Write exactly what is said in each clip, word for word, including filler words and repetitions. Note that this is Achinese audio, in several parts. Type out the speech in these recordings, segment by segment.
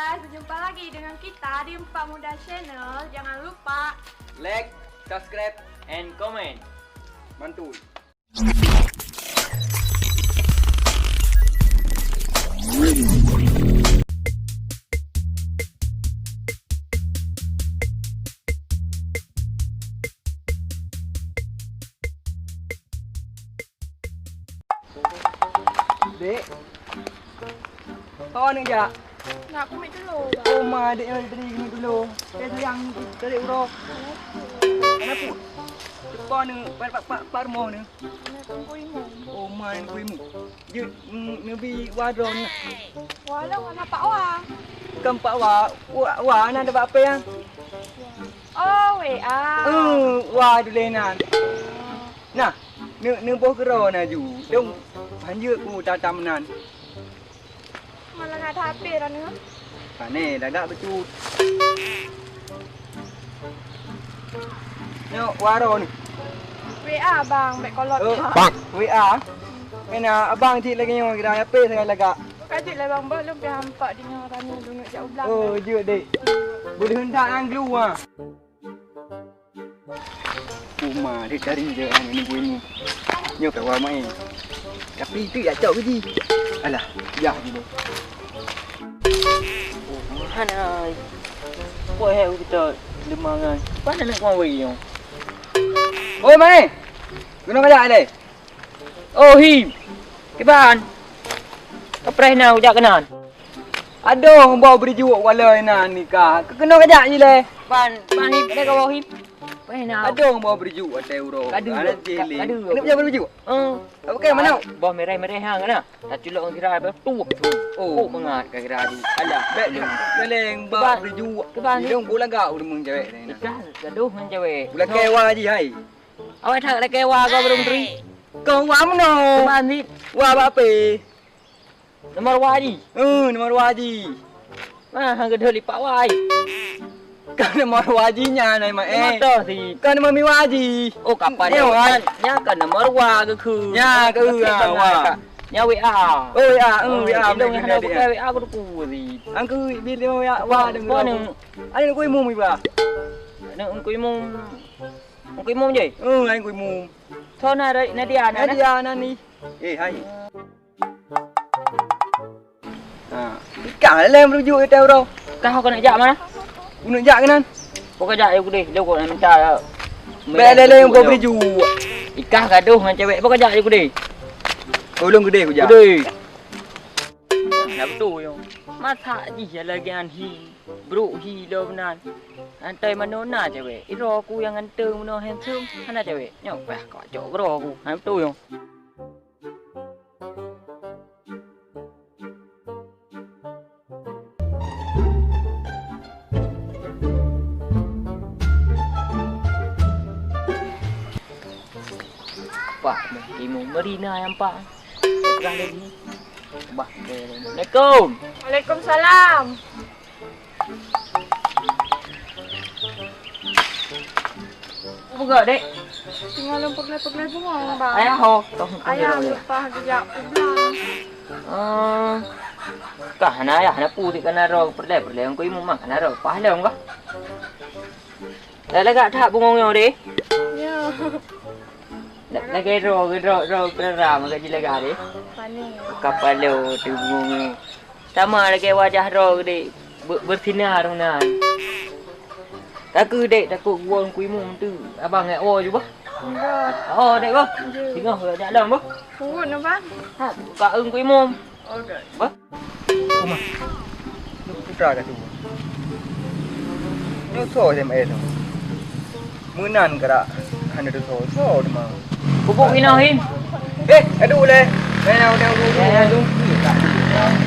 Guys, berjumpa lagi dengan kita di Empat Muda Channel. Jangan lupa like, subscribe, and comment. Mantul. Dek. Oh, aneuk jak. Nak kumiet tulo, Bang. Oh, ma, dek nyang tadi kumiet tulo. Eh, sayang, tarik uroe. Kenapa? Cepat ni, pat, pat, pat, pat rumoh ni. Nak tunggu imum. Oh, ma, ni kuimu. Jeuet, mm, neubi wa droe ni. Wa lôn, wa na Pak Wa. Kan Pak Wa, wa, wa na ada apa ya? Oh, W A. Eh, wa dulé nan. Nah, neu-, neuboh keudroe na ju. Dong, hanjeuet ku tatam nan. Malah ada H P dah ni. Pane, lagak beutôi. Nyoe, wa droe ni. W A, Bang, bèk kolot. Eh, Bang. W A? Kena abang cit lagèe nyoe, kira H P sangat lagak. Ka jeuet lah, Bang, bah, lôn pih hampa deungoe tani, lôn jak u blang. Oh, jeuet, Dek. Boleh hendak anglu, ha. Uma dek dari je anu ni bunyi. Nyoe kawan main. Tapi itu ya cok biji. Alah, ya gitu. Oh, mana? Kau hai kita lemangan. Mana nak kau wei nyoe? Oi, mai. Guna kajak deh. Oh, Him. Kiban? Kapreh na ujak keunan. Adoh, bau beurijok walai na nikah. Keunoe kajak jih lé. Ban, ban Him, deh kawah Him. Kapreh na. Adoh, bau beurijok watèe uroe. Kadu. Anak cilik. Kadu. Kenapa jangan beurijok? Eh. Apa kaya mana? Boh mereh-mereh hang kana. Taculok ngon kira apa? Tuh. Oh, mangat ka kira tu. Alah. Bek galeng bau beurijok. Kiban? Hidung bola gak ureueng cewek ni. Nikah gadoh ngon cewek. Bulan kewa jih hai. Awak that lakèe wa kau barô turi. Kau wa meunoe. Kiban ni? Wa bak ape? Nomor wa ji. Eh, nomor wa ji. Nah, hang geudoh lipat wa ai. Kau nomor wa ji nyan ai mak eh. Nomor toh si. Kau nomor mi wa ji. Oh, kapan nyoe ai? Nyan kan nomor wa geukheun. Nya keu wa. Nya W A. Oh, W A, eh, W A. Ilong hana bukai W A ku duku si. Ang keu bil wa wa. Ada ku imum iba. Ada ku imum. Ngui mum je? Eh, hai ngui mum. Soe na Nadia na? Nadia na ni. Eh, hai. Ha, ka lé meurujuk ita uroe. Kah kau nak jak mana? Ku nak jak keunan. Kau ka jak ya kudeh, lé kau nak minta ya. Bèk lé lé kau beurujuk. Ikah gadoh ngon cewek, kau ka jak ya kudeh. Tolong kudeh ku jak. Kudeh. Nah, beutôi nyoe. Masak jih ya lagèe nyan hi. Brok hi lom nan. Antai manoe na cewek. Idroe ku nyang ganteng meunoe handsome. Hana cewek. Nyoe bah kau cok droe ku. Ha, beutôi nyoe. Pak, meustimu meurina nyang pak. Kurang lagi. Bah, assalamualaikum. Waalaikumsalam. Peugah, Dek. Tinggal lom peugah-peugah bunga, Bang. Ayah ho, toh. Ayah leupah geujak u blang. Eh, kah na ayah na pu ti kana ro peureulèe-peureulèe ngku imum mah kana ro pah lom kah? Lagak that bungong nyoe deh. Ya. Lagèe droe, droe, droe peurara meuka jilagak deh. Pane. Kapalo teu bungong nyoe. Sama lagèe wajah droe deh. Be-, bersinar meunan. Takeu dek takot geuwoe ngku imum tu. Abang ngak woe ju bah. Enggak. Oh, dek bah. Enggak. Singoh jak lom bah. Urut na, Bang. Ha, ka ngku imum. Bah. Uma. Nyoe putra ka tuwoe. Nyoe soe S M S nyoe? Meunan keurak hana teusoe-soe teuma. Pupuk inoe hin. Eh, aduh leh. Nyoe, nyoe, nyoe, nyoe.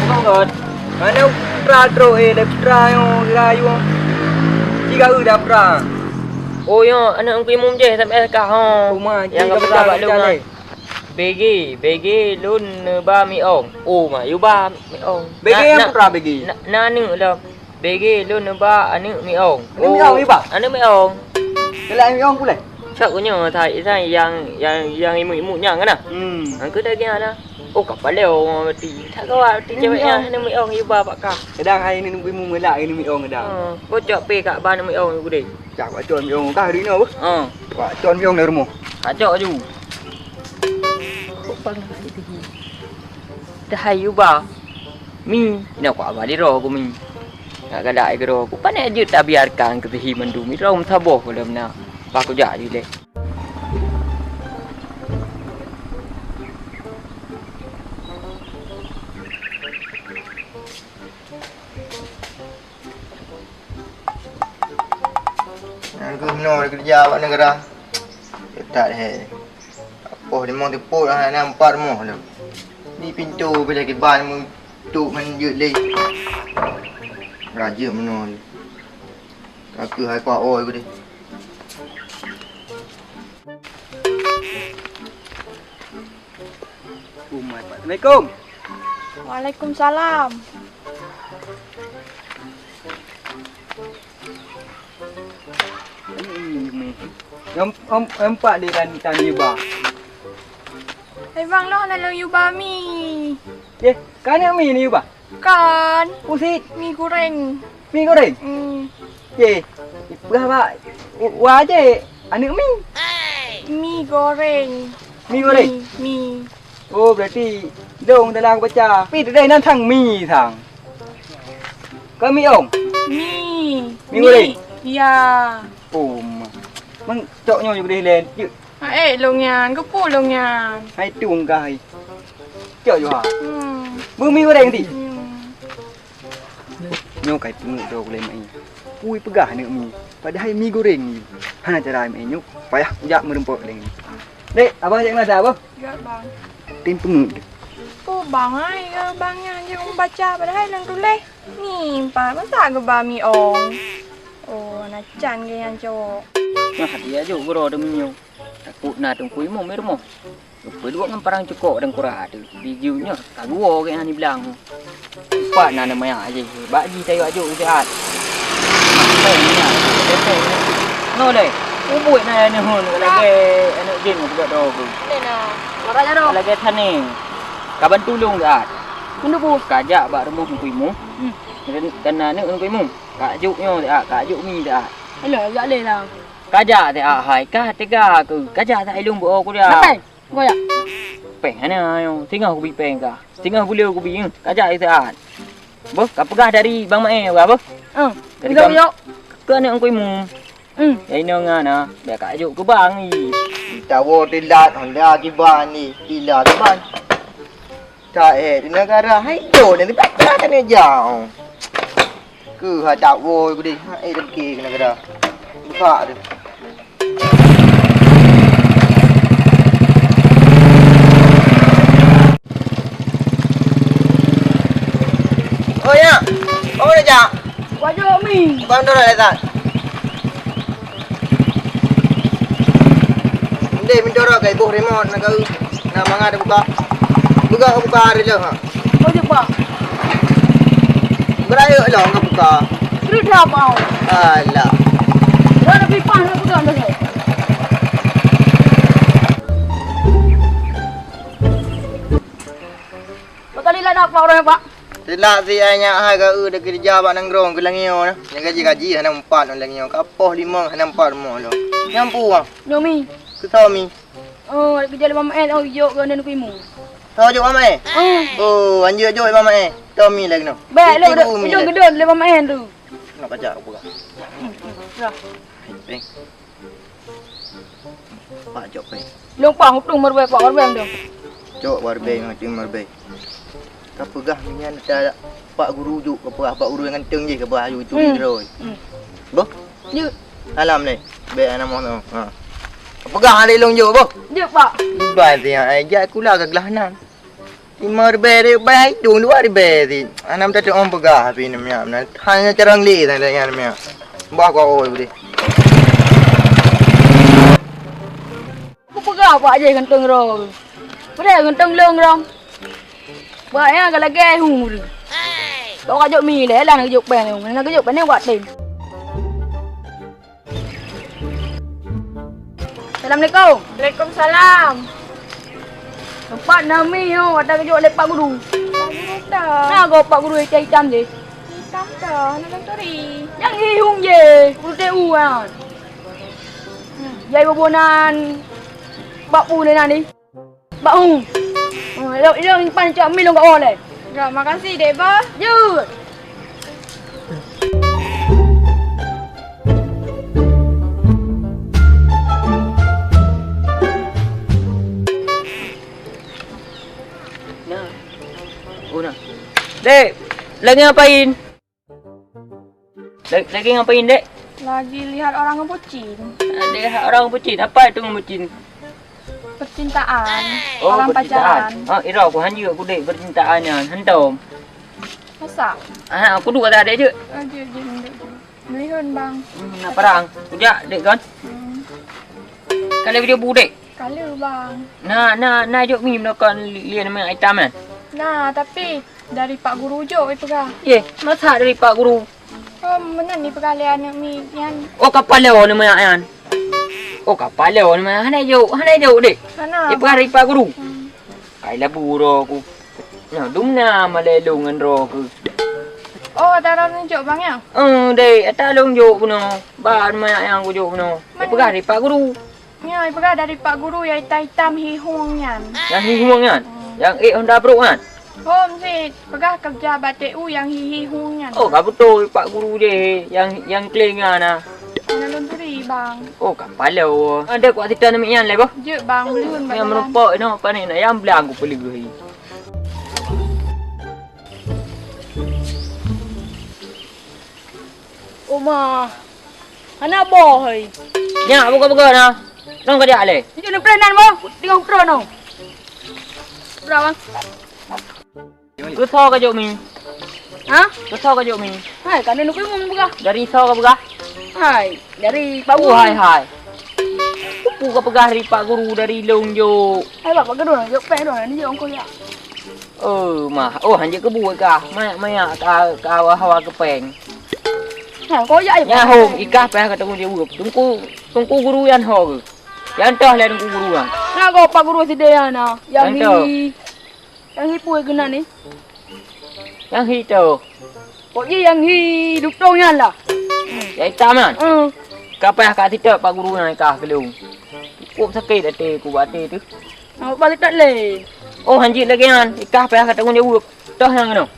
Pupuk kot. Mana putra trok eh, leh putra nyoe, kira ayueng. Tiga eu dah putra. Oh, nyoe, aneuk Teungku Imum jih S M S kah, ho. Uma, nyang ka peugah bak lôn. B G, B G lôn neuba Mi Ong. Oh, ma, yue ba Mi Ong. B G nyang putra B G? Na, na aneuk lom. B G lôn neuba aneuk Mi Ong. Aneuk Mi Ong, yue ba? Aneuk Mi Ong. Keulah Mi Ong kuleh? Cok ku nyoe that, that nyang, nyang, nyang imut-imut nyan kan, nah? Hmm. Nyang keu daging ada. Oh, ka paleng orang berarti. That gawat berarti cewek nyan, hana meuiong yuba bak kah. Kadang hai neuk imut meulak, hai neuk meuiong kadang. Ha, kocok pih kak ban meuiong gudeh. Cak bak con meuiong kah hari nyoe, beuh? Ha. Bak con meuiong lam rumoh. Kacok ju. Kok panas gitu. Dah hai yuba. Mi, ina ku abah di roh ku mi. Nak galak ai keudroe ku, pané jeuet tabiarkan keu sihi mandum, irong saboh ku lom na. Bah kujak ju lé. Nyang keuh meunoe keureuja bak neugara. That he. Poh limong teupot hana empat rumoh lom. Di pintoe bila kiban meutuek ngon jeuet lé. Rajeuk meunoe. Ka keuh hai kuah oi ku deh. Assalamualaikum. Waalaikumsalam. Nyang, nyang, nyang empat di tan, tan yuba. Hai bang, loh na lôn yuba mi. Eh, ka aneuk mi ni yuba? Kan. Pusit. Mi goreng. Mi goreng? Hmm. Eh, peugah bak wa je aneuk mi. Mi goreng. Mi goreng? Mi, mi. Oh, berarti dong dalam aku baca. Pi teuh nan sang mi sang. Keu mi ong? Mi. Mi goreng? Ya. Oh, ma. Mang cok nyoe boleh len. Yuk. Ha, eh, long nyan. Geupeu long nyan. Hai tung kah hai. Cok ju ha. Hmm. Beu mi goreng ti. Hmm. Nyoe kai peungeut droe gulai mai. Pui peugah aneuk mi. Padahai mi goreng ni. Hana cara mai nyoe. Payah kujak meureumpok lé ni. Dek, abang cek masa apa? Gak bang. Tin peungeut. Oh, bang ai, ya bang nyan je baca padahai nang tuléh. Ni, pa, masa geuba mi ong? Oh, na can ge nyan cok. Nah, dia juk guro demi nyoe. Takot na teungku imum di rumoh. Geupeuduek ngon parang cukok dan kura tu. Di jeuet nyoe, ka geuwoe ge nyan di blang. Pat na nama yak je. Bak ji tayo ajuk sehat. Peng nyan, peng. No le. Ubuet na neun lagèe aneuk jin budak droe. Lena. Lagèe tane. Kaban tulung gat. Mendubu. Kajak bak rumoh Teungku Imum. Hmm. Dan, dan aneuk Teungku Imum. Kak juk nyoe dak, kak juk mi dak. Alah, jak lé lah. Kajak dak hai, kah tega keu. Kajak dak ilung bu ku dak. Sampai. Goyak. Peng hana nyoe. Singoh kubi peng kah. Singoh buleue kubi. Kajak dak. Beuh, ka peugah dari Bang Mae, beuh. Hmm. Dari Bang Yok. Keu aneuk Teungku Imum. Hmm. Nyang inong nyan na, bèk kak jok keu bang ni. Tawoe teulat, honda kiban ni, tila kiban. Tak eh, di negara hai do ni, tak pernah kena jauh. Ke ha tak woe ku deh, hai dah pergi ke negara. Buka tu. Oh ya, oh dah jak. Wajok mi. Bukan tu dah datang. Ndeh mendorong kai boh remote nak kau. Nak mangat buka. Buka buka hari dah ha. Oh je pak. Berayo lah nak buka. Terus dah apa? Alah. Dah ada pipah nak buka dah. Bakal ilat apa orang pak? Silap si ai nyak hai ka eu da keureuja bak nanggroe keu langio na. Nyang gaji-gaji hana meupat ngon langio. Ka poh limong hana meupat rumoh lom. Nyang pu ah. Nyomi. Keu Tommy. Oh, keujok lé Mama En, oh, jok keu aneuk Teungku Imum. Tho jok Mama En? Oh. Oh, anjeuk jok lé Mama En. Tommy lagèe nyoe. Bèk lé, ujong geudon lé Mama En tu. Nak pajak aku peugah. Hmm, hmm, dah. Hai, Peng. Pak cok peng. Lôn pah hutông meureubai pak meureubai tu. Cok meureubai ngon cing meureubai. Ka peugah nyan ta pak guru juk ka peugah pak guru ngon teung jih ka peugah aju turi droe. Hmm. Boh? Jeuet. Alam ni. Bèk ana moh tu. Ha. Ka peugah ada ilong juk boh. Jeuet pak. Iban tiang ai jak kula ka glah nan. Lima ribèe ribèe, dua ribèe sit. Hana meutateuong peugah pih nyan meunan. Hana carông lé that nyan meunan. Bah kau oi udeh. Kupeugah bak jih gantong rong. Padahai gantong lôn rong. Bak nyan ka lagèe hu. Bak kajok mi lé, lah na kajok pèng, na kajok pèng ni buat tem. Assalamualaikum. Waalaikumsalam. Teumpat nami nyoe ata geujok lé Pak Guru. Pak Guru dah. Na go Pak Guru hitam-hitam jih. Hitam dah, na lôn turi. Nyang hi hung jih, guru T U nyan. Jai bubunan bak pu lé nan ni. Bak hu. Oh, ilong, ilong simpan cok mi lôn ka o lé. Ga, makasih, Dek Boh. Jeuet. Nah. Oh, nah. Dek, lagi ngapain? Lagi, lagi ngapain, Dek? Lagi lihat orang ngebucin. Ah, lihat orang ngebucin. Apa itu ngebucin? Percintaan. Oh, orang percintaan. Pacaran. Ah, ira aku hanjeuet aku, Dek, percintaan nyan. Hantom. Masa? Ah, aku dua tak ada je. Aja, aja, aja. Melihun, Bang. Hmm, nak perang. Kujak, Dek, kan? Hmm. Kalau video bu, Dek. Kala, Bang. Nah, nah, nah, jok mi meunokon li-, lian meuitam, kan? Nah, tapi dari Pak Guru jok ipeugah. Ye, masa dari Pak Guru? Oh, meunan ipeugah lé aneuk mi nyan. Oh, kapalo nama nyan. Oh, kapalo nama. Hana jok, hana jok, Dek. Hana, ipeugah dari Pak Guru. Hmm. Kai labu uroe ku. Nyoe dum na malée lôn ngon droe ku. Oh, ata lôn jok, Bang, ya? Eh, Dek, ata lôn jok bunoe. Ba nama nyan kujok bunoe. Ipeugah dari Pak Guru. Nyoe, ipeugah dari Pak Guru nyang itam-itam hi hueng nyan. Nyang hi hueng nyan? Hmm. Nyang ék Honda brok nyan? Hom sit, peugah keureuja bak T U nyang hi hi hueng nyan. Oh, ka beutôi Pak Guru jih nyang, nyang kléng nyan na. Hana lôn turi, Bang. Oh, kapalo. Ada kuat sita namiet nyan lé, boh? Jeuet, Bang, ulôn bak jalan. Nyang meurumpok inoe pane na nyang blang ku peuleueh. Oma, hana boh, hei. Nyak, buka-buka na. Nong kajak lé. Tunjuk neupreh nan, boh. Tinggal utroe nong. Utroe, Bang. Keusoe kajok mi. Ha? Keusoe kajok mi. Hai, kan neuk peumong peugah. Dari soe ka peugah? Hai, dari Pak Guru. Oh, hai, hai. Peue ka peugah dari Pak Guru dari lôn jok. Hai, Pak, Pak Guru, jok péng dong, ni jok ongkos ya. Oh, mah. Oh, hanjeuet keubuet kah? Manyak-manyak ka, ka hawa-hawa keu péng. Nah, kau ya, ya. Nyan hom, ikah payah ka tanggung jaweueb. Teungku, Teungku Guru nyan ho geuh. Nyan toh lé Teungku Guru nyan. Nah, kau Pak Guru sideh nyan nah. Nyan toh. Nyang hi, nyang hi peue keunan ni? Nyang hi toh. Kok ji nyang hi lutong nyan lah. Nyang itam nyan? Hmm. Ka payah ka sitok Pak Guru nyan ikah keu lôn. Cukup sakét até ku bak até teuh. Oh, balik tak lé. Oh, hanjeuet lagèe nyan. Ikah payah ka tanggung jaweueb. Toh nyang keunoe.